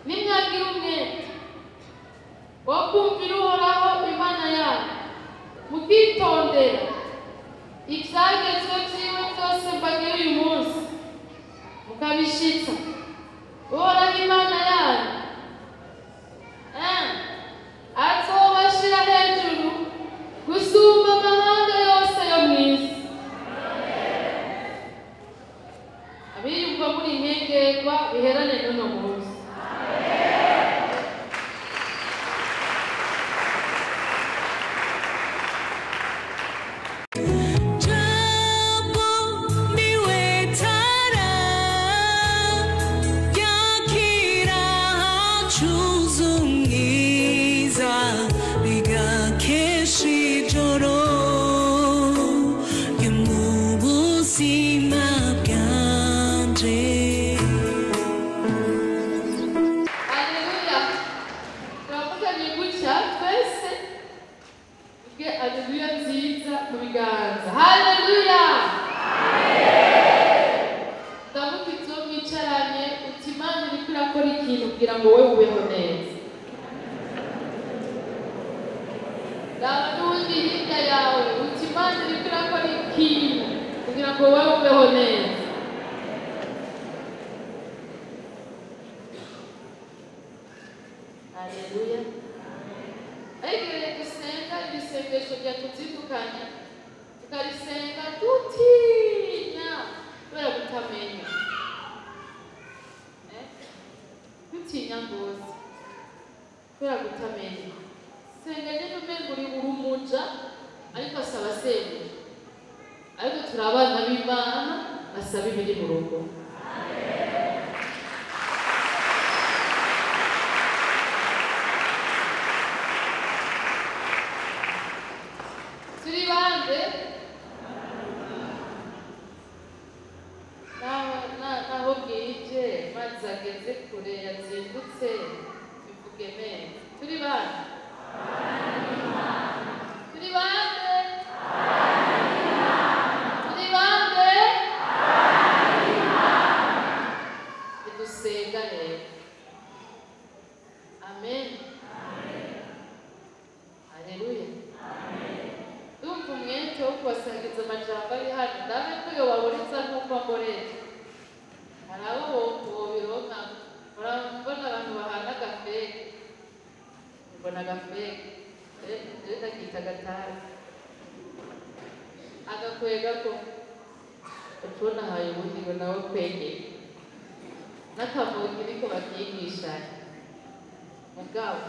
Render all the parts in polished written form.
Nimwagira umwete wo kumvira Uhoraho Imana yanyu, mukitondera ivyagezwe vyiwe vyose mbagira uyu munsi, mukabishitsa, Uhoraho Imana yanyu azobashira hejuru gusumba amahanga yose yo mw'isi. Abiyumva muri inkengerwa biherane n'uno munsi. Haleluya. Turamukanye gutya twese tuvuge haleluya nziza mu biganza. Haleluya. Ndavuga ibyo mwicaranye uti Imana iriko irakora ikintu kugira ngo wowe ubeho neza. Raba n'uwundi hirya yawe uti Imana iriko irakora ikintu kugira ngo wowe ubeho neza. Haleluya. Ariko igihe dusenga ibisengesho byatuzindukanye tukarisenga dutinya kubera kutamenya, dutinya rwose kubera kutamenya. Senga nyine umengo uri urumuja ariko asaba sebuja, ariko turi abana b'Imana basaba ibiri mu rugo. Turi bande? Naho bwije mazi ageze kure yazindutse bivuge neza. Turi bande? Turi bande? Turi bande? Nidusenga rero. Amen. Haleluya. Ndumva umwete wo kubasangiza amajambo ari hano, ndabe ko yobaboneza nk'uko amboreza. Hari abo bobironka, murabona abantu bahana agafeke, mbona agafeke, rero ndakita agatabi, agakwega ko ucubona ahaye ubundi ngo nawe kwegeye, n'akamogi niko bakigishanya. Mugabo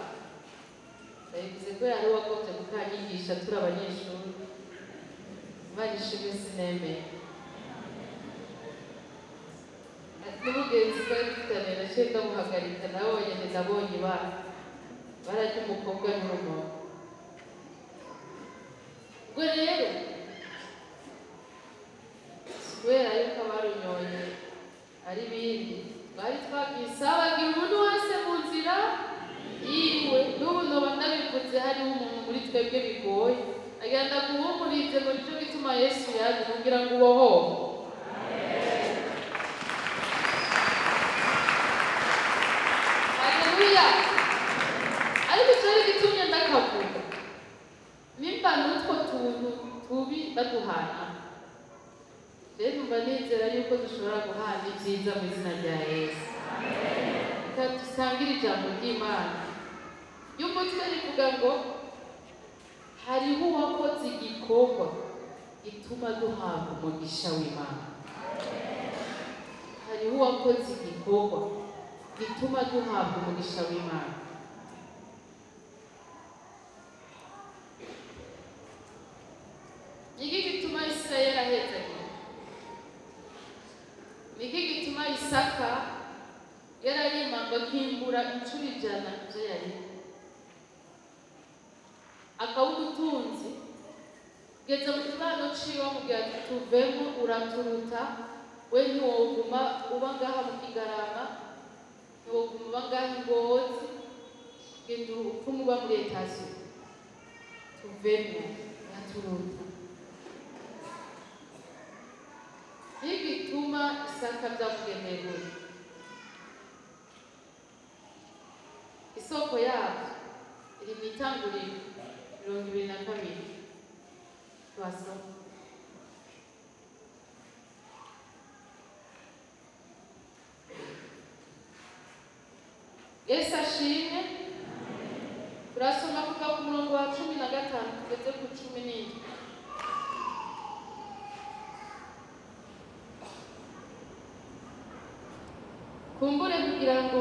ndabivuze ko yari uwagombye kukanyigisha turi abanyeshuri, Imana ishimwe sinemeye. N'umugenzi twari dufitanye naciye ndamuhagarika, nawe wenyine nabonye ibara bararya umukobwa n'urumogi. Ubwo rero si kubera yuko abarunyoye ari ibindi, twari twabwisabagira umuntu wese mu nzira yiwe. N'ubu noba ndabivuze hariho umuntu muri twebwe bigoye, agenda guhumurize ngo nico gituma Yesu yaje kugira ngo ubohoke. Haleluya. Ariko icari gitumye ndakavuga, nimba n'utwo tuntu tubi baduhana, rero numva nizera yuko dushobora guhana ibyiza mu izina rya Yesu. Reka dusangire ijambo ry'Imana. Y'umutwe rivuga ngo hariho uwakoze igikorwa gituma duhabwa umugisha w'Imana. Hariho uwakoze igikorwa gituma duhabwa umugisha w'Imana. Niki gituma Isirayeli ahezagira? Niki gituma Isaka yararima ngo akimbura incuro 100 ivyo yarima, akaba umutunzi kugeza mu kibano ciwe amubwira ati tuvemo uraturuta, we ntiwoguma uba ngaha mu Kigarama, ntiwoguma uba ngaha i Ngozi, genda upfume uba muri etasiyo, tuvemo uraturuta. Niki gituma Isaka vyamugendeye gutyo? Isoko yabyo iri mu Itanguriro 22. Twasoma. Yesu ashimwe. Turasoma kuva ku murongo wa 15 tugeze ku 17. Kumbure kugira ngo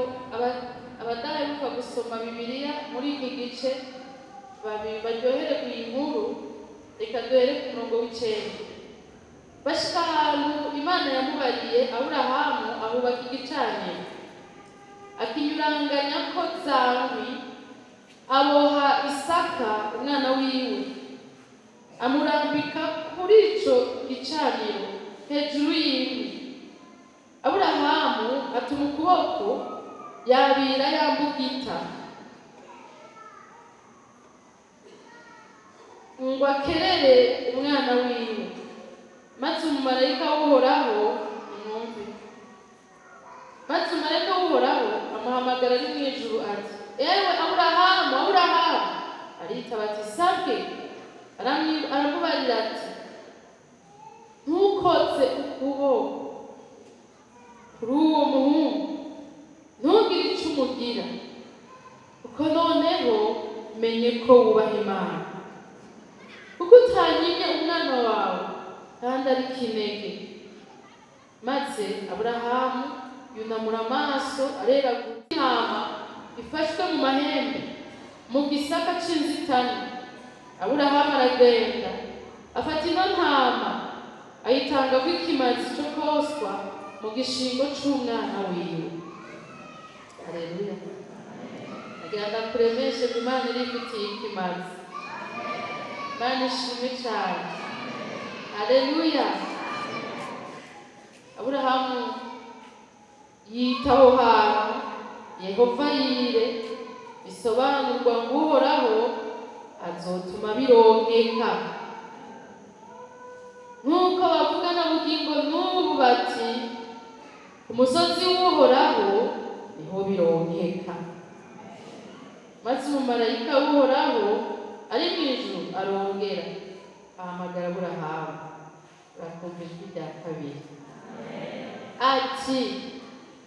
abadaheruka gusoma Bibiliya muri iki gice baryohere ku inkuru, reka duhere ku murongo w'9. Bashika ahantu Imana yamubariye, Aburahamu ahubaka igicaniro, akinyuranganya ko zangwi, aboha Isaka umwana wiwe, amurambika kuri ico gicaniro hejuru y'inkwi. Aburahamu atuma ukuboko yabira yambugita ngo akerere umwana wiwe. Maze umumarayika w'Uhoraho nimwumve. Maze umumarayika w'Uhoraho amuhamagara ari mu ijuru ati: "Ewe Aburahamu, Aburahamu!" Aritaba ati: "Sabwe." Aramubarira ati: "Ntukotse ukuboko kuri uwo muhungu, ntugire ico umugira, kuko noneho menye ko wubaha Imana, kuko utanyimye umwana wawe kandi ari kinege." Maze Aburahamu yunamura amaso areragura intama ifashwe mu mahembe mu gisaka c'inzitane. Aburahamu aragenda afata ino ntama ayitangako ikimazi co koswa mu gishingo c'umwana wiwe. Haleluya. Agira ndakuremeshe ko Imana irifitiye ikimazi. Imana ishimwe cane. Haleluya. Aburahamu yitaho hantu Yehova yire, bisobanurwa ngo Uhoraho azotuma bironkeka. Nk'uko bavuga na bugingo n'ubu bati: "Umusozi w'Uhoraho niho bironkeka." Maze umumarayika w'Uhoraho ari mu ijuru arongera ahamagara Aburahamu. Urakumva ijwi rya kabiri ati: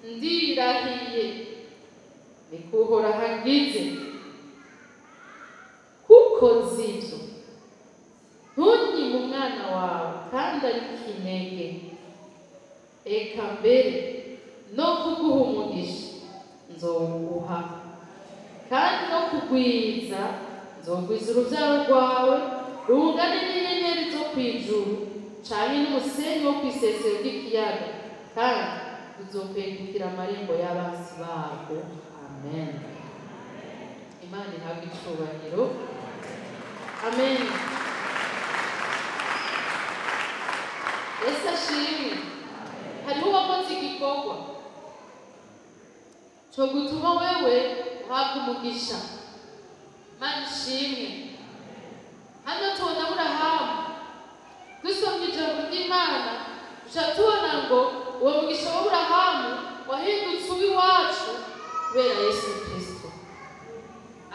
"Ndirahiye niko Uhoraho agize, kuko nzi ivyo, ntunyime umwana wawe kandi ari kinege, eka mbere no kuguha umugisha nzowuguha, kandi no kugwiza nzogwiza uruvyaro rwawe rungane n'inyenyeri zo kw'ijuru canke n'umusenyi wo kw'isesero ry'ikiyaga, kandi uzokwegukira amarembo y'abansi barwo." Amen. Imana ihabwe icubahiro. Amen. Yesu ashimwe. Hariho uwakoze igikorwa co gutuma wewe uhabwa umugisha. Imana ishimwe. Hano tubona Aburahamu. Dusomye ijambo ry'Imana duca tubona ngo uwo mugisha wa Aburahamu wahindutse uw'iwacu kubera Yesu Kristo.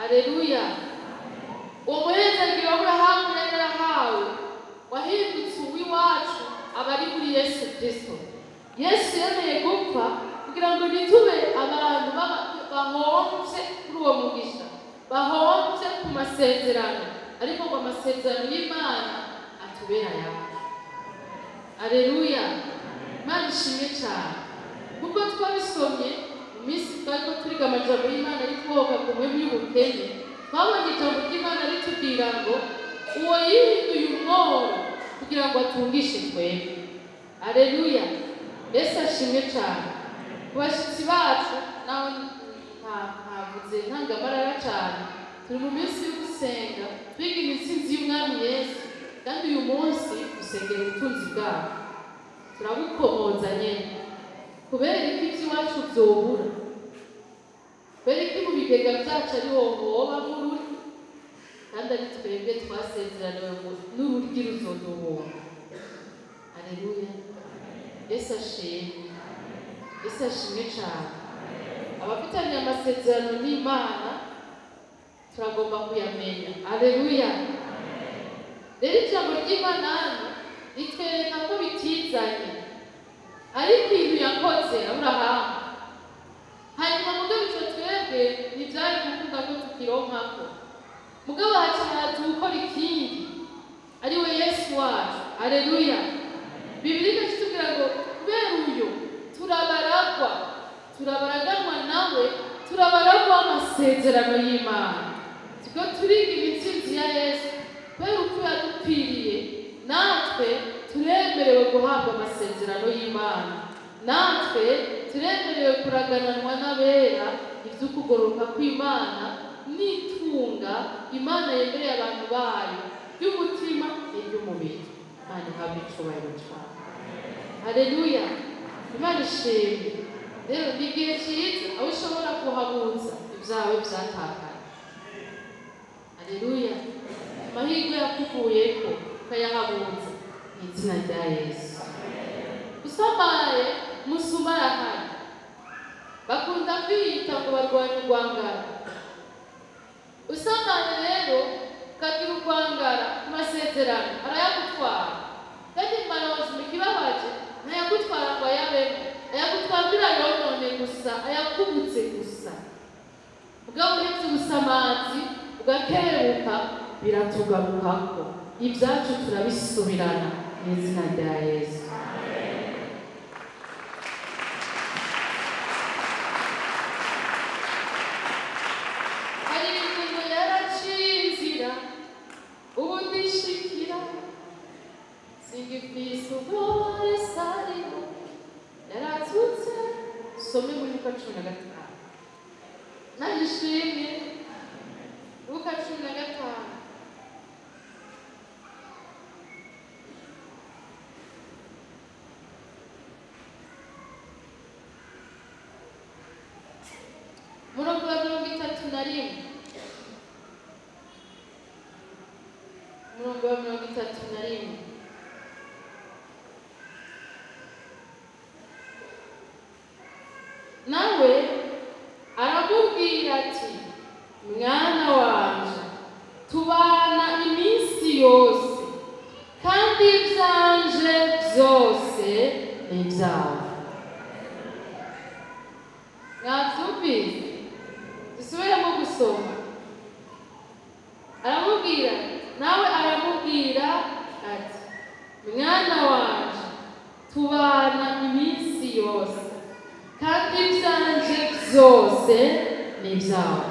Aleluya. Uwo muhezagiro wa Aburahamu yari yarahawe wahindutse uw'iwacu abari muri Yesu Kristo. Yesu yemeye gupfa kugira ngo ntitube abantu bahomvye kuri uwo mugisha, bahomvye ku masezerano, ariko ngo amasezerano y'Imana atubera ayacu. Aleluya. Imana ishimwe cane. Kuko twabisomye mu minsi twariko turiga amajambo y'Imana ari kubohoka ku mpwemu y'ubukene, twabonye ijambo ry'Imana ritubwira ngo uwo yihinduye umworo kugira ngo atungishe twebwe. Aleluya. Yesu ashimwe cane. Ku bashitsi bacu naho ntavuze ntangamarara cane, turi mu minsi yo gusenga twiga imitsinzi y'Umwami Yesu, kandi uyu munsi dusengera ubutunzi bwabo, turabukomoza nyene. Kubera iki ivy'iwacu vyobura? Kubera iki mu bigega vyacu ariho hoba nk'ururi, kandi ari twebwe twasezeraniwe ngo n'ururyi ruzoduhunga? Aleluya. Yesu ashimwe. Yesu ashimwe cane. Abafitanye amasezerano n'Imana Turagomba kuyamenya. Aleluya. Rero ijambo ry'Imana hano ritwereka ko bitizanye, ari ikintu yakoze Aburahamu. Hanyuma mugabo ico twebwe ntivyari gukunda ko tukironkako, mugabo haca haza gukora ikindi, ari we Yesu wacu. Aleluya. Bibiliya igaca itubwira ngo kubera uyo turabaragwa, turabaraganwa nawe, turabaragwa amasezerano y'Imana. Tuko turiga imitsinzi ya Yesu, kubera urupfu yadupfiriye, natwe turemerewe guhabwa amasezerano y'Imana, natwe turemerewe kuragananwa n'abera ivy'ukugororoka kw'Imana n'itunga Imana yemereye abantu bayo ry'umutima n'iry'umubiri. Imana ihabwe icubahiro cane. Haleluya. Imana ishimwe. Rero ni igihe ciza aho ushobora kuhabuza ibyawe vyatakaye. Haleluya. Amahirwe yakuvuyeko ukayahabuza mu izina rya Yesu. Usamaye musuma arahari, bakunda kwiyita ngo barwanye urwangara. Usamaye rero ukagira urwangara ku masezerano arayagutwara, kandi marozi mu kibabaje ntayagutwara ngo ayabemo, ayagutwara kugira yonone gusa, ayakubutse gusa. Mugabo uhevye ubusamazi ugakerebuka, biratugarukako, ibyacu turabisubirana mu izina rya Yesu. Hari ibintu yaraciye inzira, ubu ndishikira, singifise ubwoba Yesu ariho, yaratutse. Some muri Luka 15. Nayishimye. Luka 15. Murongo wa 31. Murongo wa 31. Nawe aramubwira ati, mwana wanje, tubana iminsi yose, kandi ivyanje vyose ni ivyawe. Mwavyumvise? Dusubiremo gusoma. Aramubwira, nawe aramubwira ati, mwana wanje, tubana iminsi yose, kandi ivyanje vyose ni ivyawe.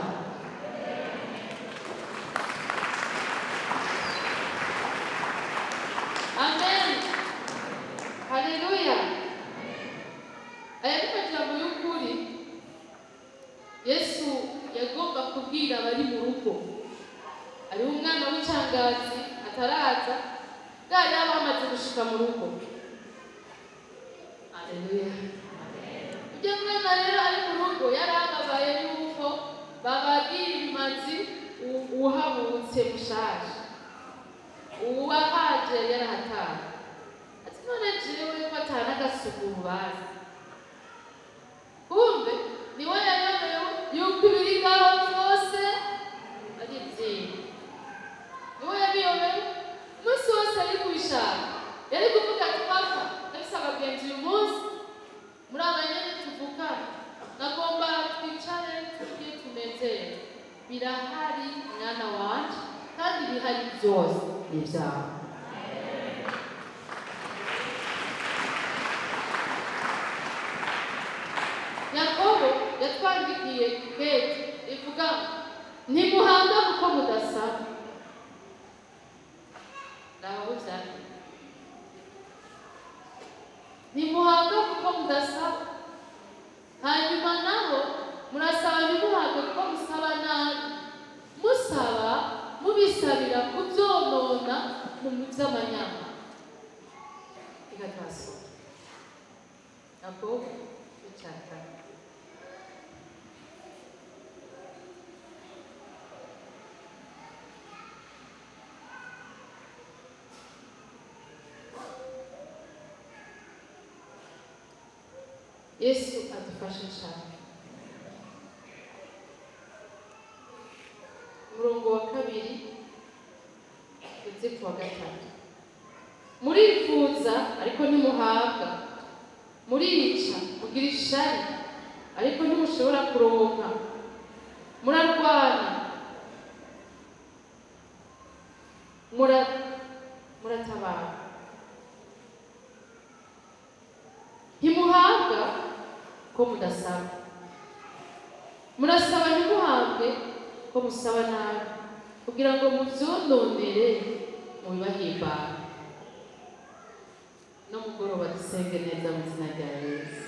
Amen. Haleluya. Aya ni majambo y'ukuri Yesu yagomba kubwira abari mu rugo. Hariho umwana w'icangazi ataraza, bwari bamaze gushika mu rugo. Haleluya. Ujya mwana rero ari mu rugo yarababaye yuko babagira ibimazi uhabutse mushasha, uwahaje yarahataye. Ati none jewe ko atana agasuguru bazi. Kumbe niwe yayobewe yuko ibiri ngaho vyose ari ivyiwe. Niwe yabiyobewe. Umunsi wose yari kubishaka, yari kuvuga ati papa, ndafise abagenzi uyu munsi, muri aba nyene tuvukana, nagomba twicare turye tunezerwe. Birahari mwana wanje, kandi bihari vyose ni ivyawe. Yakobo yatwandikiye kete ivuga ntimuhanga kuko mudasaba. Ndaho vyanditse. Ntimuhanga kuko mudasaba. Hanyuma naho murasaba ntimuhabwe kuko musaba nabi. Musaba mubisabira kuvyonona mu vy'amanyama. Reka twasome. Yakobo ica kane. Yesu adufashe cyane. Tuze kuwa gatatu. Murifuza ariko ntimuhabwa, murica mugira ishari ariko ntimushobora kuronka, murarwana, muratabara, ntimuhabwa ko mudasaba, murasaba ntimuhabwe ko musaba nabi, kugira ngo muvyononere mubibahimbara. No mugoroba dusenge neza mu izina rya Yesu.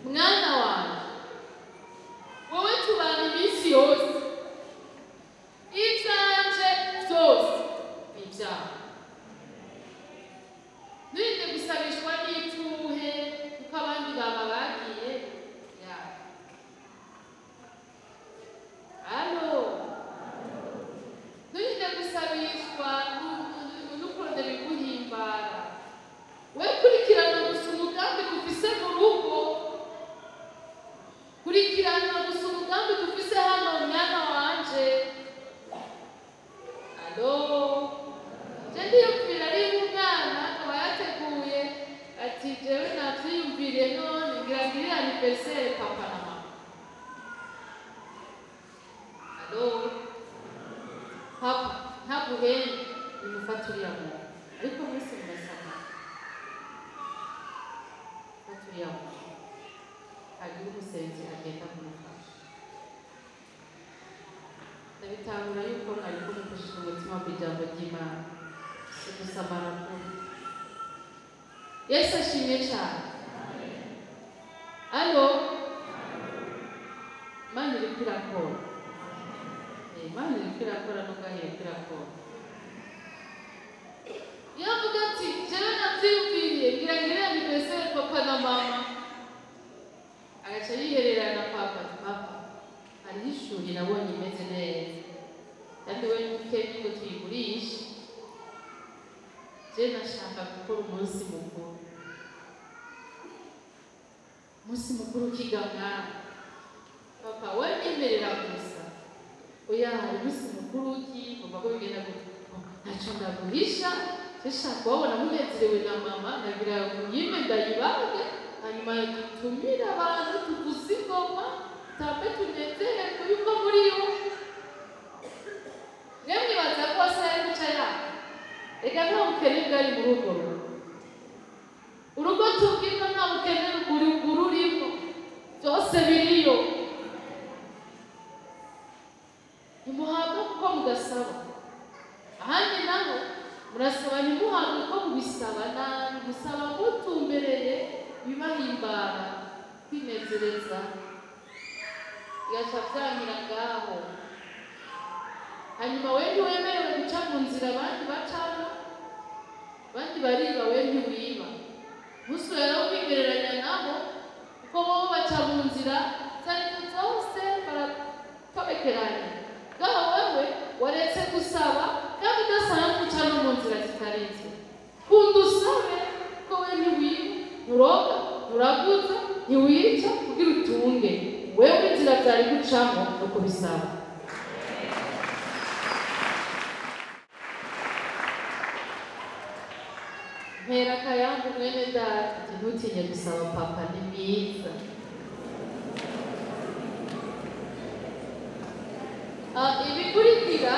Mwana wanje, wowe tubana iminsi yose, ivyanje vyose ni ivyawe. Nturinde gusabishwa n'ipfuhe kuko abandi baba bagiye yawe. Alo, nturinde gusabishwa n'ukurondera ibiguhimbara. We kurikirana gusa umugambi dufise mu rugo, kurikirana gusa umugambi dufise hano, mwana wanje. Alo, je ndiyumvira ari umwana akaba yateguye ati jewe navyiyumviriye none ngira ngirire anniversaire papa na mama. Alo, papa ntaguhende nimufate uriya muntu, ariko mwese murasaba uriya muntu hagira umusenzi agenda kumufasha. Ndabitahura yuko mwariko mufashije umutima ku ijambo ry'Imana, si gusamara kuri Yesu ashimwe cane. Alo, Imana iriko irakora, Imana iriko irakora n'ubwayo iriko irakora. Iyo avuga ati jewe navyiyumviriye ngira ngire anniversaire papa na mama, agaca yihererana na papa ati papa hariho ishuri nabonye imeze neza kandi we ntukenye ngo tuyigurishe, je nashaka gukora umunsi mukuru, umunsi mukuru ukiga mwana. Papa we nyemerera gusa, oya hari umunsi mukuru uki ngomba ko bigenda gutya, ntaco ndaguhisha, nshaka kubabona munezerewe na mama, ndagira yime ndayibage, hanyuma dutumire abantu tuvuze ingoma tambe tunezererwe yuko muriyo. Mwe mwibaza ko asa yari guca yaka? Reka nta bukene bwari muri urwo rugo. Urugo tubwirwa nta bukene bururimo, byose biriyo. Ntimuhabwa kuko mudasaba. Ahandi naho murasaba ntimuhabwe ko mubisaba nabi, musaba mutumbereye bibahimbara kwinezereza, bigaca vyangira ngaho. Hanyuma we ntiwemerewe guca mu nzira abandi bacamo, abandi bariba we ntiwiba. Ntusubire no kwigereranya nabo kuko bobo baca mu nzira zarizo zose baratobekeranye. Ngaho wewe waretse gusaba kandi udasanzwe uca no mu nzira zitarizo. Kunda usabe ko we ntiwiba, nturoga, nturaguza, ntiwica kugira utunge. Wewe inzira vyari gucamo no kubisaba. Mpera akayambu mwene data ati ntutinye gusaba papa ni mwiza. Ibikurikira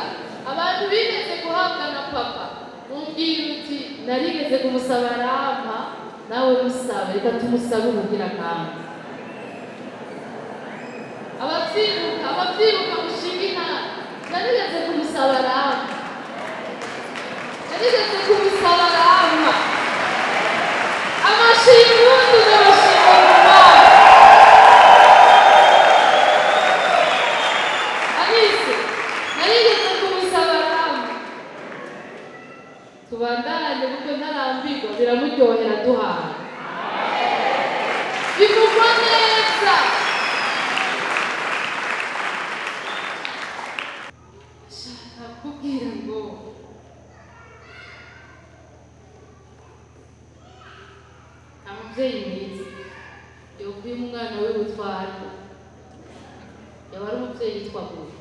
abantu bigeze guhabwa na papa, mumbwira uti narigeze kumusaba arampa, nawe musabe, reka tumusabe ubugira kandi. Abavyibuka, abavyibuka mushinga intara, narigeze kumusaba arampa, narigeze kumusaba arampa. Amashimwe n'amashimwe mu Mana. Alice, narigeze kumusaba arampa. Tubandanye kuko ntarambirwa, biramuryohera duhaye. Bivugwa neza. Shaka kubwira ngo nta muvyeyi mwiza yokwima umwana we ubutwari, yaba ari umuvyeyi yitwa gute?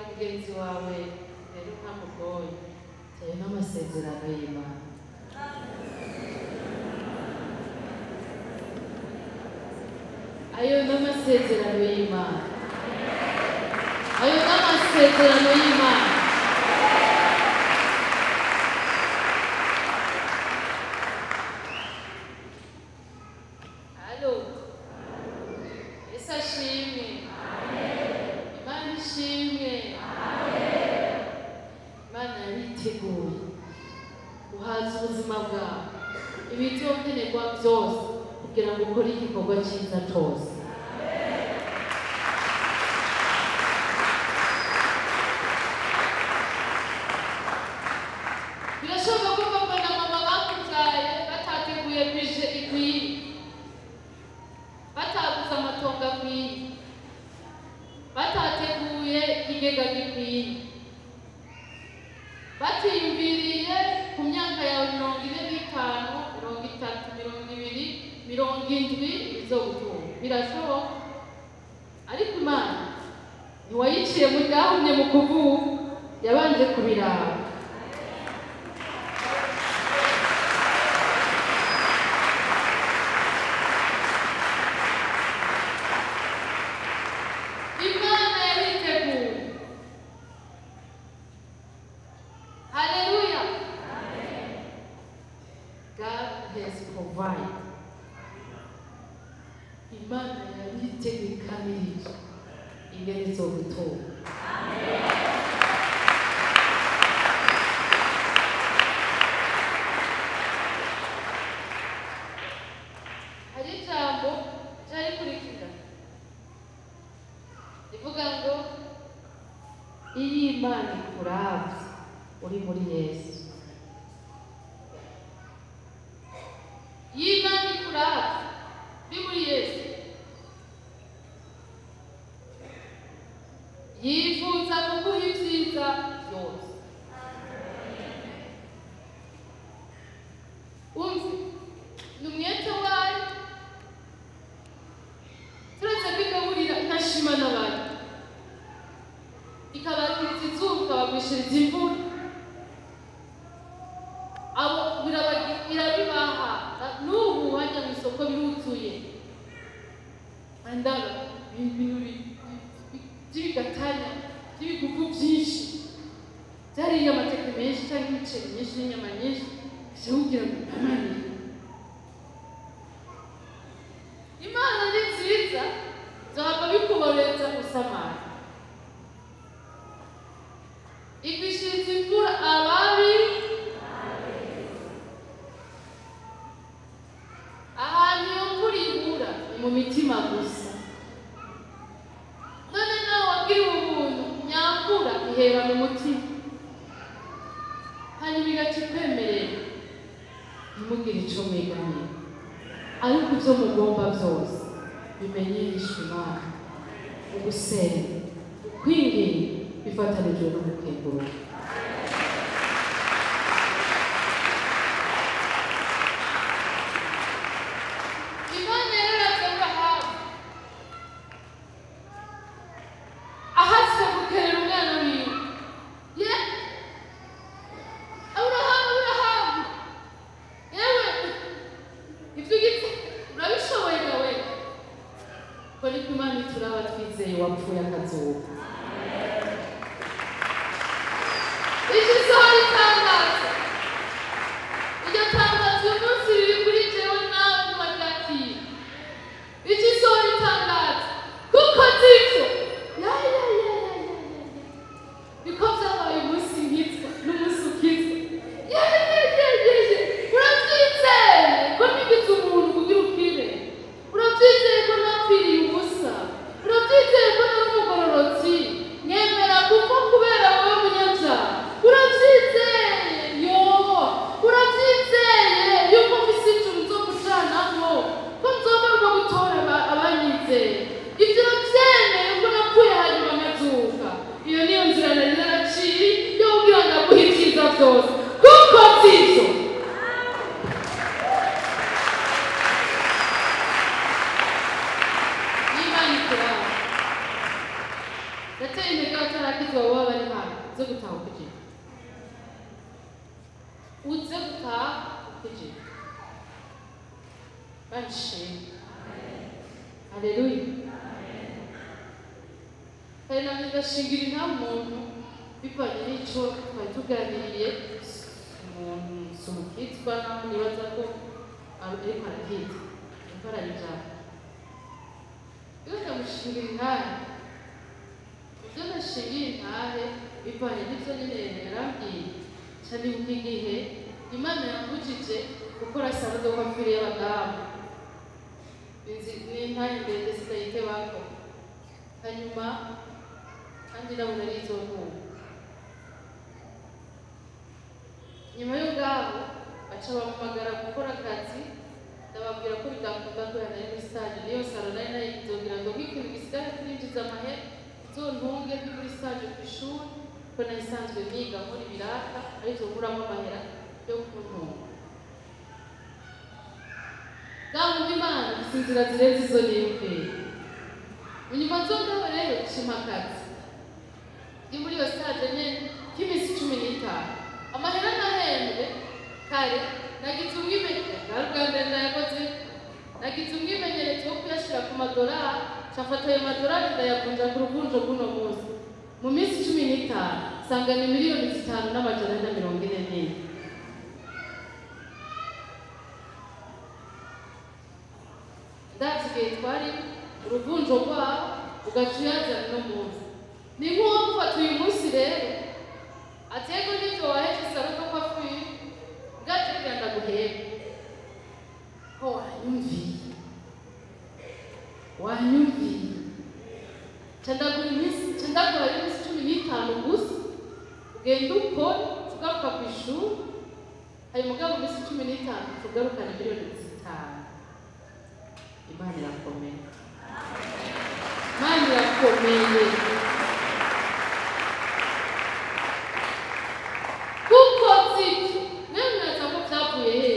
Mugenzi wawe rero ntamugoye, ayo n'amasezerano y'Imana. Ayo n'amasezerano y'Imana. Ayo n'amasezerano y'Imana. Alo. Yesu ashimwe. Imana ishimwe. Imana yariteguye guhaza ubuzima bwawe ibizokenerwa byose kugira ngo ukore igikorwa cyiza cyose. Birashoboka ko papa na mama bakubyaye batateguye bije ikwiye, bataguze amatongo akwiye, batateguye ikigega gikwiye, batiyumviriye ku myaka yawe 45, 30, 20, 70 bizogutunga. Birashoboka, ariko Imana ntiwayiciye mu ryahumye mu kuvuka, yabanje kubiraba. Imana yariteguye. Haleluya. God has provided. Imana yaritegekanirije ingene izogutunga. Hari ijambo ryarikurikira rivuga ngo iyo Imana ikuravye uri muri Yesu, iyo Imana ikuravye uri muri Yesu, yifuza kuguha ibyiza byose. Umve, ni umwete wayo, turetse kwigaburira intashima n'abantu, ikabakiriza izuba, ikabagwishiriza imvura, abo irabibaha. N'ubu hajya mu isoko biruzuye andaba ibintu by'ibigatanya by'ibigugu byinshi, byariye amateke menshi cyangwa imiceri myinshi n'inyama nyinshi, kugira ngo amanire. Imana ni nziza, nzaba bikuboreza usamara, igwishiriza imvura ababi. Ahantu iyo mvura ibura ni mu mitima gusa. None nawe wagiriwe ubuntu, nyamvura ihera mu mutima, hanyuma igaca ikwemerera. Ntimugire ico mwegamira, ariko ibyo mugomba byose bimenyeshwe Imana, ugusenga, ukwinginga bifatanijwe no gukenguruka. Imana yararavye Aburahamu ahatswe gukerera umwana wiwe. Ye Aburahamu, Aburahamu, yewe ivyo ugize urabishoboye gawe. Ko niko Imana ituraba twizeye wapfuye akazuka. Icyo isohora itangazo, iryo tangazo uyu munsi riri kuri jewe nawe ntiwaryakira. Icyo isohora itangazo, kuko nzivyo ya ya ya ya ya ya ya, niko vyabaye umunsi nkizwa n'umunsi ukizwa. Ya ya ya ya ya, uravyizeye ko ntigize umuntu kugira ukire? Uravyizeye ko napfiriye ubusa? Uravyizeye ko nari umugororotsi nkemera gupfa kubera wowe munyabyaha? Uravyizeye? Yo, uravyizeye? uze gutaha ukijije, uze gutaha ukijije. Banshimwe, haleluya. Hari namwe ndashingira inama umuntu bivanye n'ico twari tuganiriye. Umuntu si umukizwa, naho nibaza ko ariko arakizwa, ariko arabijana. Iyo ndamushingira intahe, ibyo ndashingira intahe bivanye n'ibyo nyine yarambwiye. Nca nibuka igihe Imana yambujije gukora salon de coiffure y'abadamu, n'intahe ndende sinayitebako. Hanyuma kandi ndabona ari izo ntunga. Nyuma yo ngaho baca bampamagara gukora akazi, ndababwira ko bidakunda kubera nari muri stage. Niyo salon nari nayizogira ngo nk'ikintu gisigara kurinjiza amahera izontunge ndi muri stage ku ishuri, kuko nari nsanzwe niga nkora ibiraka arivyo nkuramo amahera yo kuntunga. Bwa Imana ifise inzira zirenze izo niyumvira. Munyuma zo ngaho rero nshima akazi ndi muri iyo stage nyene k'iminsi 15. Amahera nahembwe kare nagize umwimenyerezo, bwari ubwa mbere ndayakoze, nagize umwimenyerezo wo kuyashira ku madorari, nca ayo madorari ndayavunja ku ruvunjo bw'uno munsi. Mu minsi 15 nsanga ni 5,444,000. Ndavye igihe twari uruvunjo rwabo ugaca uyazana uno munsi. Ni nk'uwo gufata uyu munsi rero atego n'ivyo waheje salon de coiffure bwaje ndaguheba ko wanyumviye, wanyumviye. Nca ndaguha iminsi, nca ndaguha iminsi 15 gusa, ugenda ukore tugaruka ku ishuri. Hanyuma mugabo mu minsi 15 tugarukana 5,000,000. Imana irakomeye, Imana irakomeye. Kuko zivyo mwe mwaza ko vyavuye hehe?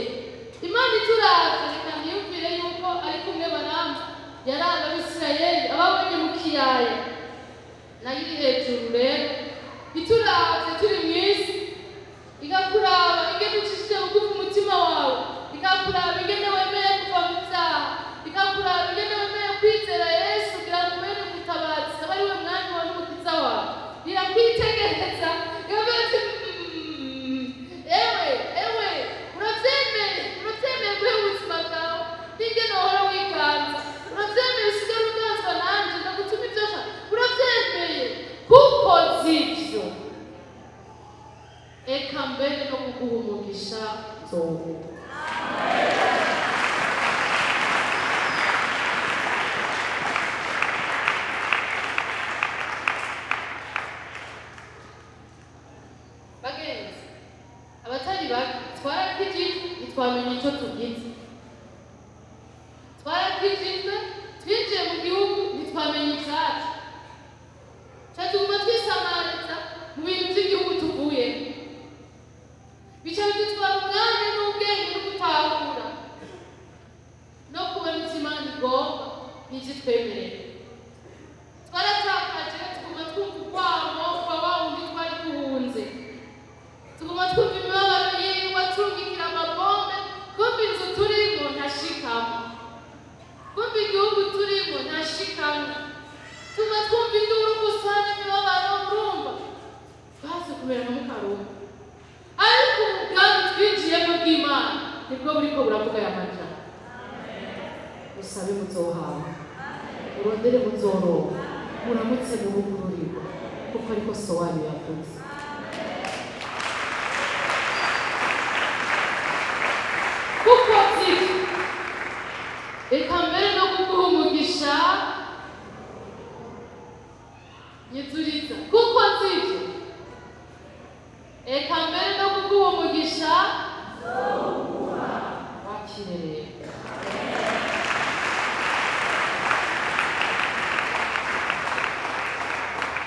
Imana ituravye, reka niyumvire yuko ari kumwe baramba yaraba Abisirayeli ababonye mu kiyaya, nayo iri hejuru rero ituravye turi mw'isi, igakuraba ingene ucishije bugufi umutima wawe, igakuraba ingene wemeye kuva mu vyaha, igakuraba ingene wemeye kwizera Yesu kugira ngo ubere umutabazi, abe ari we mwami wawe n'umukiza wawe. Irakwitegereza ikavuga ati ewe ewe, uravyemeye, uravyemeye guheba ubuzima bwawe n'ingene wahora wiganza, uravyemeye usigare uganzwa nanje ndagutuma ivyo nshaka, uravyemeye kuko zivyo. Eka mbere no kuguha umugisha nzowuguha. Bagenzi, abatari bake twarakijijwe ntitwamenya ico tugize, twarakijijwe twinjiye mu gihugu ntitwamenya ivyacu, ca tuguma twisamariza mu bintu vy'igihugu tuvuyemo, bica bidutwara umwanya n'ubwenge no gutahura no kubona ivyo Imana igomba n'ivyo itwemerera. Twaratakaje, tuguma twumva urwamo kwa wa wundi twari duhunze, tuguma twumva imibabaro yiwe aturungikira amabombe, kumva inzu turimo ntashikamo, kumva igihugu turimo ntashikamo, tuma twumva induru gusa n'imibabaro. Urumva twaze kumera nka mukarundi, ariko ubwami twinjiyemo bw'Imana nibwo buriko buravuga aya majambo: musabe muzohawe, murondere muzoronka, muramutse mubugururirwa, kuko ariko so wanyu yavuze. Kuko zivyo, reka mbere no kuguha umugisha nyizuriza. Kuko zivyo, reka mbere no kuguha umugisha wakire rero.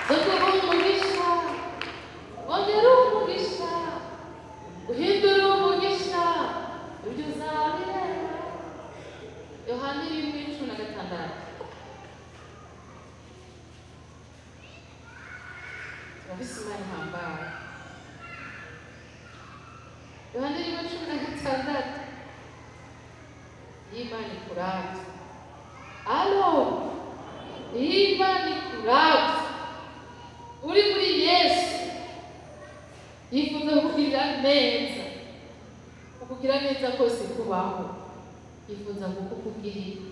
Zoguha umugisha, ongera umugisha, uhindure umugisha, ibyo uzabireba. Yohana 1:10. Turafise Imana ihambaye. Yohana 1:16, iyo Imana ikuravye, alo, iyo Imana ikuravye uri muri Yesu, yifuza kukugirira neza. Ukugira neza kose kubaho, yifuza kukugirira.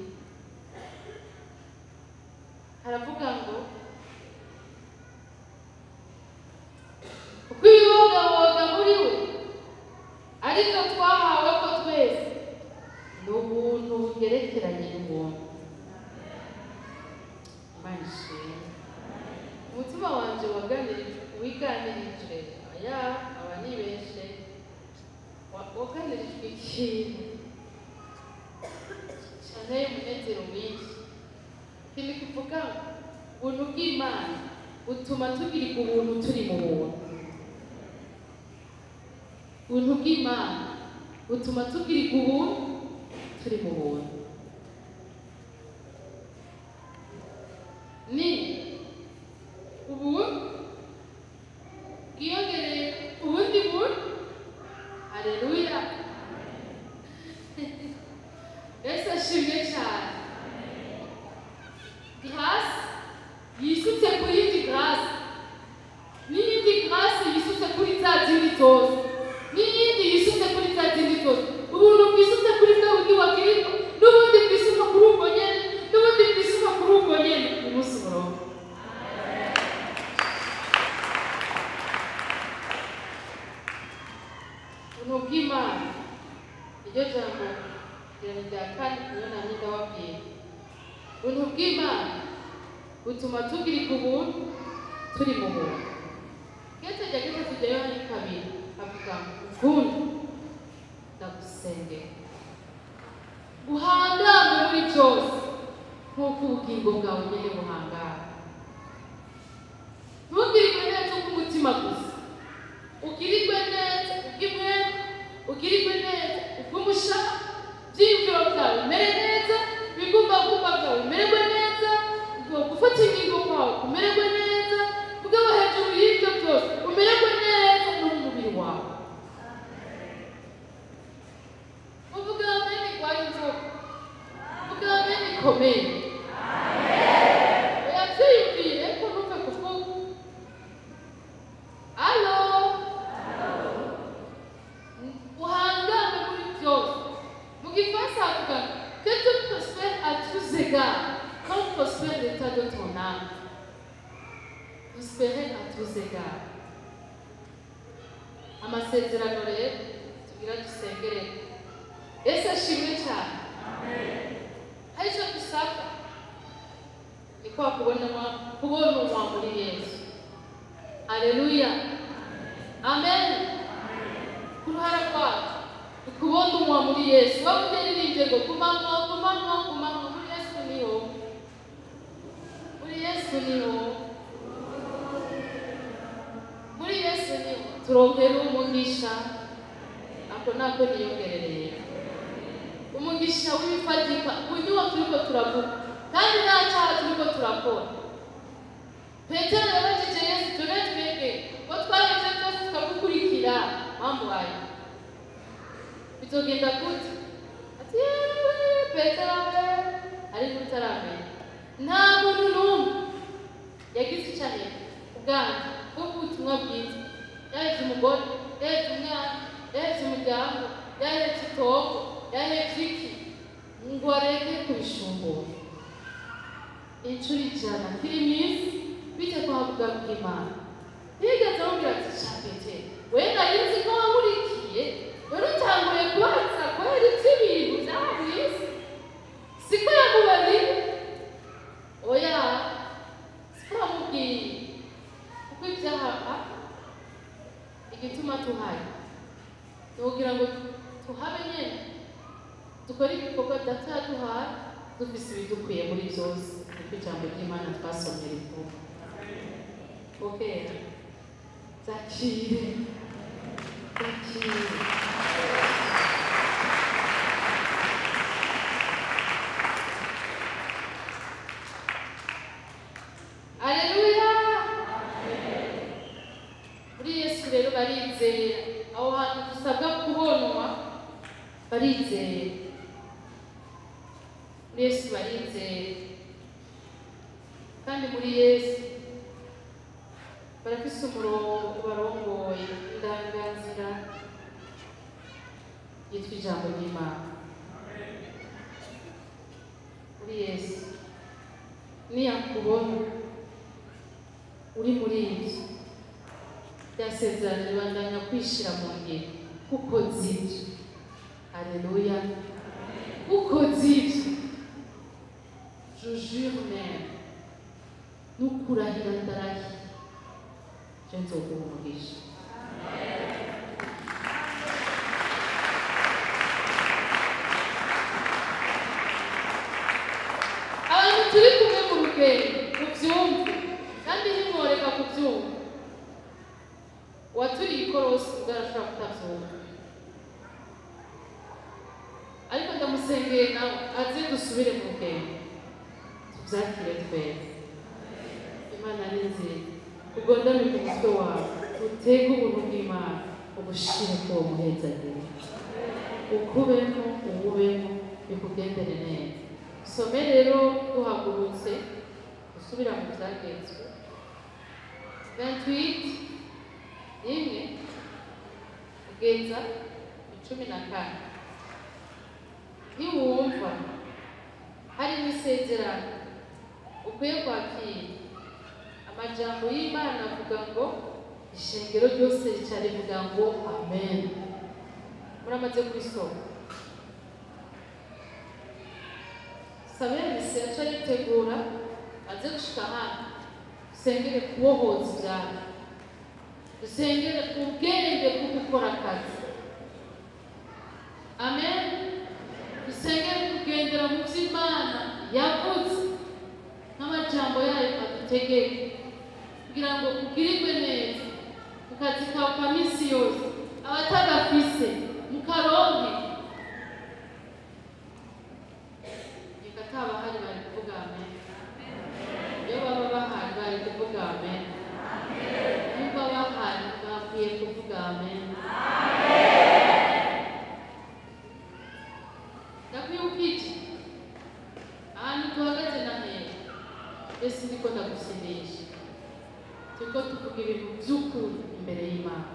Haravuga ngo uko ibibogaboga muri we ariko twahawe ko twese ni ubuntu bugerekeranye n'ubuntu. Imana ishimwe. Umutima wanje wiganirijwe, aya aba ni benshi, waganirijwe ikintu cyanteye umunezero mwinshi. Ikintu kivuga ubuntu bw'Imana butuma tugirirwa ubuntu turi mu buntu. Ubuntu bw'Imana butuma tugirirwa ubuntu turi mu buntu. Ni ubuntu bwiyongereye ubundi buntu. Haleluya. Yesu ashimwe cyane. Grâce yisutse kuri yindi grâce, n'iyindi grâce yisutse kuri za zindi zose, n'iyindi yisutse kuri za zindi zose. Ubuntu bwisutse kuri bwa bundi wagirirwa, n'ubundi bwisuka kuri ubwo nyene, n'ubundi bwisuka kuri ubwo nyene. Umunsi murongo. Ubuntu bw'Imana, iryo jambo ngira ni rya kane, niyo namye ndababwira. Ubuntu bw'Imana butuma tugirirwa ubuntu turi mu buntu. Kete rya gatatu rya Yohana 2 avuga ngo ndagusengera uhangambe muri byose nk'uko ubugingo bwawe nyene buhangara. Ntugirirwe neza ubw'umutima gusa, ugirirwe neza ubw'imwema, ugirirwe neza ubw'umushaha, ibyiyumviro byawe bimere neza, ibigumbagumba byawe bimererwe neza, gufata ingingo kwawe kumererwe neza, mugabo hejuru y'ibyo byose umererwe neza no mu mubiri wawe. Uvuga amen kwa inzoka, uvuga amen ikomeye. Oya vyiyumvire ko ntuve kuvuga. Alo, uhangame muri byose. Mu gifaransa havuga que tu prospères à tous égards, comme prospère l'état de ton âme. Prospérer à tous égards. Amasezerano rero tugira dusengere. Yesu ashimwe cyane. Hari icyo dusabwa ni kwa kubonwa muri Yesu. Haleluya, amen. Kuruhara kwacu ukubonwa muri Yesu. Wamugeririnje ngo gumamwo, gumamwo, gumamwo muri Yesu niho, muri Yesu niho, muri Yesu niho turonkera umugisha. Ako nako niyongerereye umugisha w'ibifatika, unyuwo turiko turavuga kandi nta cyaha turiko turakora. Petero yabajije Yesu, tune twebwe ko twarevye byose tukagukurikira, wamuhaye bizogenda gute? Ati yewe Petero we, ariko utaramenya nta muntu n'umwe yagize icyo ahera ubwanjye bw'ubutumwa bwiza. Yahevye umugore, yahevye umwana, yahevye umuryango, yahevye itongo, yahevye iki, ngo areke kubishumbura. Inshuro 100 kiri mw'isi bite kwa bwa bw'Imana. Yigeze amubwira ati sha Petero, we nari nzi ko wankurikiye, wari utanguye kubaza kubera iby'ibintu by'aha mw'isi. Siko yamubariye, oya, siko yamubwiye, kuko ibyaha igituma tuhari ni ukugira ngo tuhabe nyene, dukore ibikorwa Data yaduhaye, dufise ibidukwiye muri byose, niko ijambo ry'Imana twasomye rivuga. Pokera, zakire, zakire. Haleluya. Barizeye muri Yesu, barizeye kandi muri Yesu barafise umurongo ubarongoye, indanganzira yitwa ijambo ry'Imana. Muri Yesu niyakubona uri muri ibyo byasezerano, ribandanya kwishira mu ngiro kuko zibyo. Alléluia. Kuko zibyo, je jure même, nukurahira ndarahiye, je nzoguha umugisha. Abantu turi kumwe mu rugendo mubyumve, kandi ntimworeka kubyumva. Uwaturiye ikorosi ubwo arashobora kutabyumva, ariko ndamusengeye nawe aze dusubire mu rugendo, tubyakire twese. Imana ni nziza. Ugondame ku mutwe wawe, utege ubuntu bw'Imana ubushire ko uwo muhezagiro ukubemo, uwubemo, bikugendere neza. Some rero duhagurutse gusubira mu Byagezwe 28 1 kugeza 14. Niwumva harimo isezerano ukwiye kwakira, amajambo y'Imana avuga ngo ishengero ryose rica rivuga ngo amen. Muramaze kubisoma. Sabene aca yitegura aze gushika hano, dusengere kubohoza ibyaha, dusengere ubwenge bwo gukora akazi. Amen. Dusengere kugendera mu by'Imana yavuze n'amajambo yayo adutegeka, kugira ngo ugirirwe neza mu kazi kawe ka minsi yose, abatagafise mukaronke. Reka atabahari bari kuvuga amen. Iyo baba bahari bari kuvuga amen. Niba bahari bakwiye kuvuga amen. Ndakwibukije ahantu duhagaze na hera, ese ndiko ndagusinisha, turiko tuvuga ibintu by'ukuri imbere y'Imana,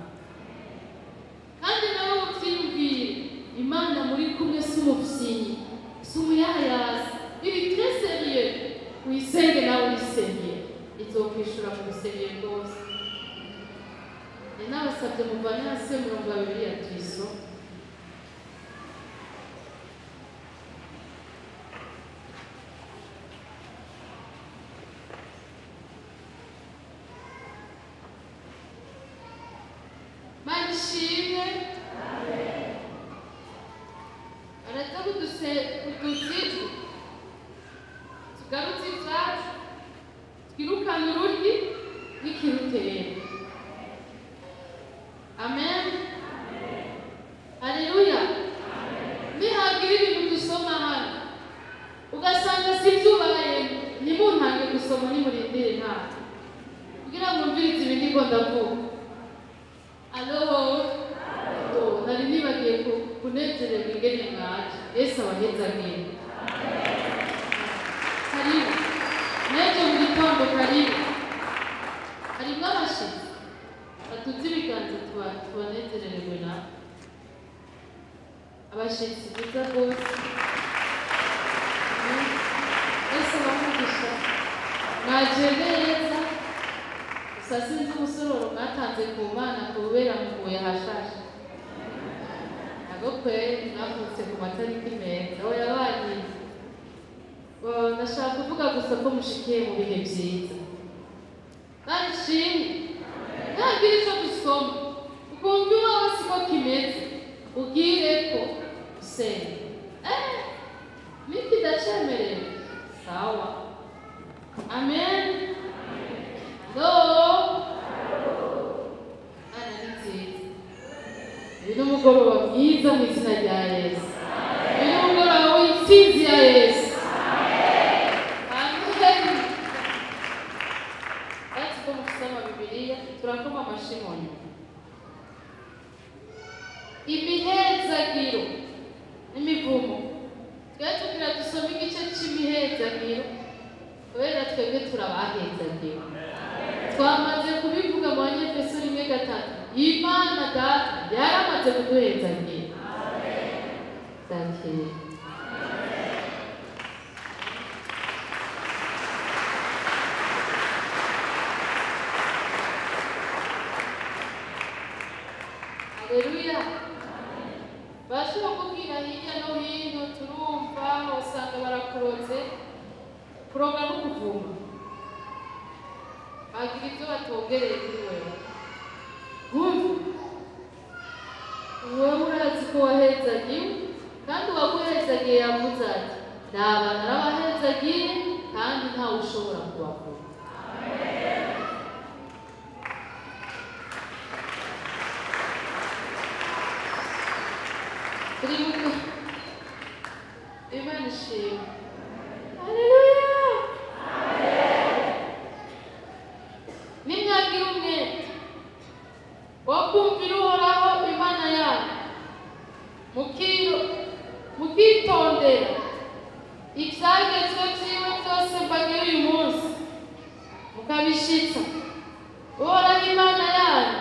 kandi nawe uvyiyumvire. Imana muri kumwe si umufyinyi, si umuyayazi, iri très sérieux. Uyisenge nawe uyisengere, izokwishura mu buseriye bwose. Ni nabasabye muvane hasi umurongo wa Bibiliya tuyisome. Mana ishimwe. Araza kudutse tugarutse ibyacu, twirukane ururyi n'ikirutera. Amen. Haleluya. Nihagira ibintu dusoma hano ugasanga si byo ubayemo, ntimuntange gusoma, nimurindire ntabwo kugira ngo mwumvirize ibi ndiko ndavuga. Alo, nari nibagiye kunezererwa ingene mwaje. Yesu abahezagire. Karibu n'ejo mu gitondo, karibu. Harimwo abashitsi batuze ibiganza, tubanezerererwe nabo. Abashitsi beza rwose. Yesu abamugisha. Mwaje neza. Gusa sinzi umusororo mwatanze ku Mana kubera muguye hashashe. Ntabwo kwe mwavutse ku matariki meza. Oya bagize. Ndashaka kuvuga gusa ko mushikiye mu bihe byiza. Barishimwe. Ntagira icyo dusoma ukumva iwawe siko kimeze, ubwire ko usenga. Miki ndacemerewe. Sawa. Amen. Hello. Mana ni nziza. Uyu ni umugoroba mwiza mu izina rya Yesu. Uyu ni umugoroba w'intsinzi ya Yesu. Amen. Bati ko musoma Bibiliya, turakoma amashi mu nyuma. Imihezagiro Twamaze kubivuga mu Banyefeso 1:3. Imana Data yaramaze kuduhezagira. Amen. Haleluya. Bashobora kubwira hirya no hino, turumva usanga barakuroze. Kuroga no kuvuma, bagira ibyo batogereye kuri wewe. Wumva wewe urazi ko wahezagiwe, kandi uwaguhezagiye yavuze ati ndaba narabahezagiye kandi ntawe ushobora kubavuma. Turibuka Imana ishimwe. Haleluya. Nimwagira umwete wo kumvira Uhoraho Imana yanyu, mukitondera ibyagezwe byiwe byose mbagira uyu munsi, mukabishitsa, Uhoraho Imana yanyu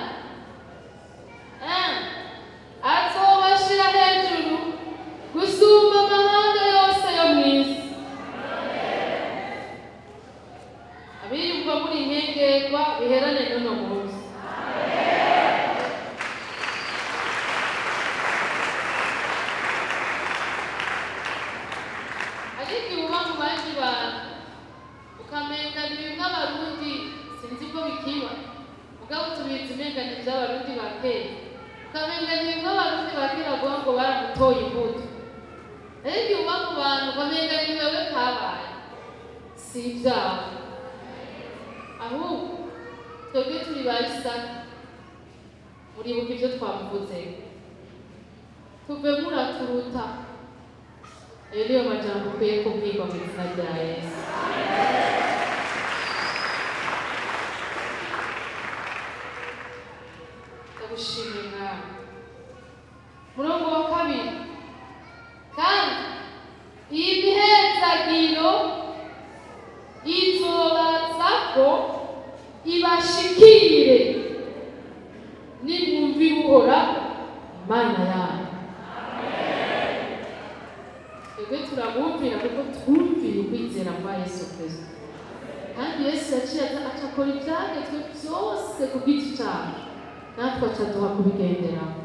azobashira hejuru gusumba amahanga yose yo mu isi. Abiyumva muri inkengerwa biherane n'uno munsi. Ariko uba mu bandi bantu ukamenga ni bimwe Abarundi, sinzi ko bikiba, mugabo tubizi umenga ni iby'Abarundi ba kera, ukamenga ni bimwe Abarundi ba kera bavuga ngo baramutoye imbuto. Ariko uba mu bantu ukamenga ni wewe kabaye, si ibyawe. Ahubwo twebwe turi ba Isaka, muribuka ibyo twamuvuze, tuve muraturuta. Ayo niyo majambo ukwiye kubwirwa mu izina rya Yesu. Ndagushimiye Mwami. Murongo wa 2. Kandi iyi mihezagiro izobazako ibashikire nimwumvira Uhoraho Imana yanyu. Twebwe turabumvira kuko twumviye ukwizera kwa Yesu Kristo. Kandi Yesu yaciye aca akora ibyagezwe byose ku giti cyacu, natwe aca aduha kubigenderaho.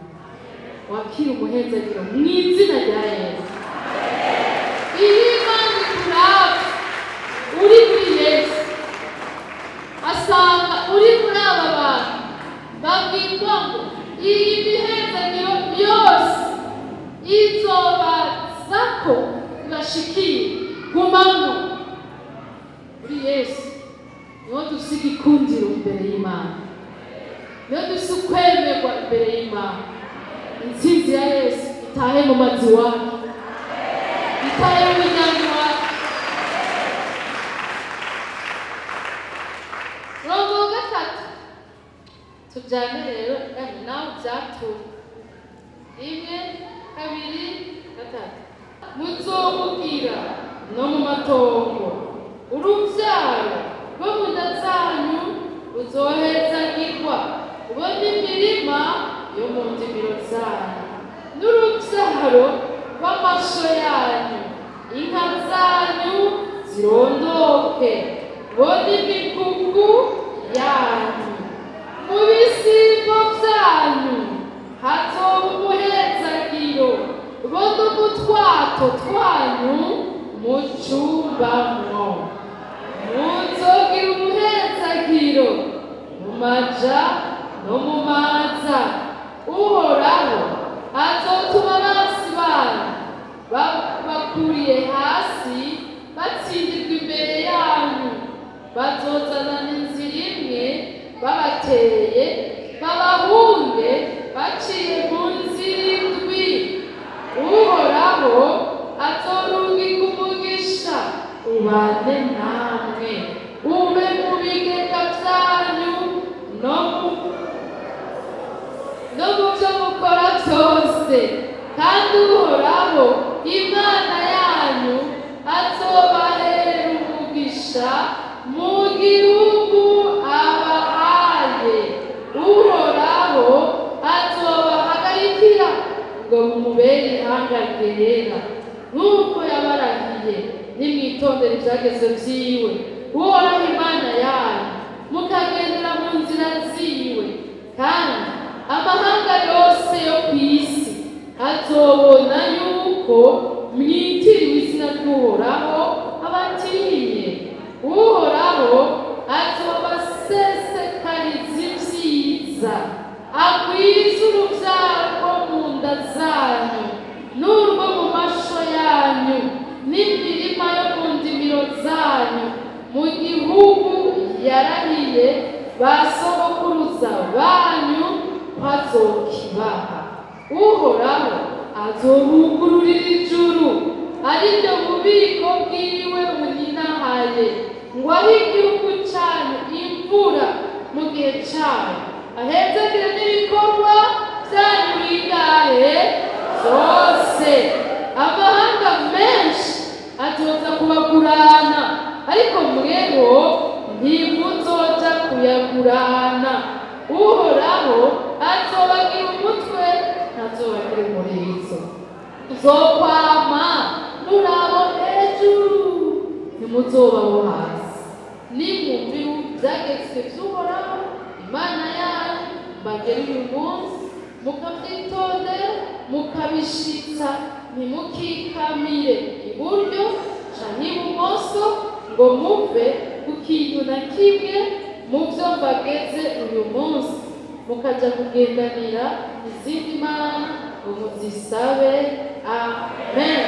Wakira umuhezagiro mu izina rya Yesu. Iyo Imana ikuravye uri muri Yesu, asanga uri muri aba bantu babwirwa ngo iyi mihezagiro yose izobazako ibashikiye, gumamwo muri Yesu. Niho dufise igikundiro imbere y'Imana, niho dufise ukwemerwa imbere y'Imana. Intsinzi ya Yesu itahe mu mazi iwacu, itahe mu miryango iwacu. Murongo wa 3 tujyane rero nawe byatura. 1, 2, 3. Muzomugira no mu matongo, urubyaro rwo mu nda zanyu ruzohezagirwa, ubone imirima yo mu ndimiro zanyu, n'urubyaro rw'amasho yanyu, inka zanyu zirondoke, ubone imikuku yanyu. Mu bisigo byanyu hazoba umuhezagiro, bo n'utwato twanyu mucumbamwo. Muzogira umuhezagiro mu maja no mu maza. Uhoraho azotuma abansi banyu bakuriye hasi batsindirwa imbere yanyu, bazozanana inzira imwe babateye, babahunge baciye mu nzira indwi. Uhoraho azorungika umugisha ubane namwe, ube mu bigega byanyu no mu byo mukora byose. Kandi Uhoraho Imana yanyu azobahera umugisha mu gihugu aba ahera, nk'uko yabarahiye. Nimwitondera ibyagezwe vyiwe Uhoraho Imana yanyu, mukagendera mu nzira ziwe. Kandi amahanga yose yo ku isi azobona yuko mwitiriwe izina ry'Uhoraho abatinye. Uhoraho azobasesekariza ibyiza, agwize urubyaro rwo mu nda zanyu n'urwo mu masho yanyu n'imirima yo mu ndimiro zanyu, mu gihugu yarahiye ba sogokuruza banyu ko azokibaha. Uhoraho azobugururira ijuru, ariryo bubiko bwiwe buninahaye, ngo ahe igihugu cyanyu imvura mu gihe cyayo, ahezagire n'ibikorwa byanyu bingahe byose. Amahanga menshi azoza kubagurana, ariko mweho ntimuzoja kuyagurana. Uhoraho azobagira umutwe, ntazobagira umurizo. Uzokwama murabo hejuru, ntimuzobaho hasi. Nimwumvira ibyagezwe by'Uhoraho Imana yanyu mbagera uyu munsi, mukabyitondera mukabishitsa, ntimukikamire iburyo canke ibumoso ngo muve ku kintu na kimwe mu byo mbageze uyu munsi, mukaja kugendanira izindi mana ngo muzisabe. Amen.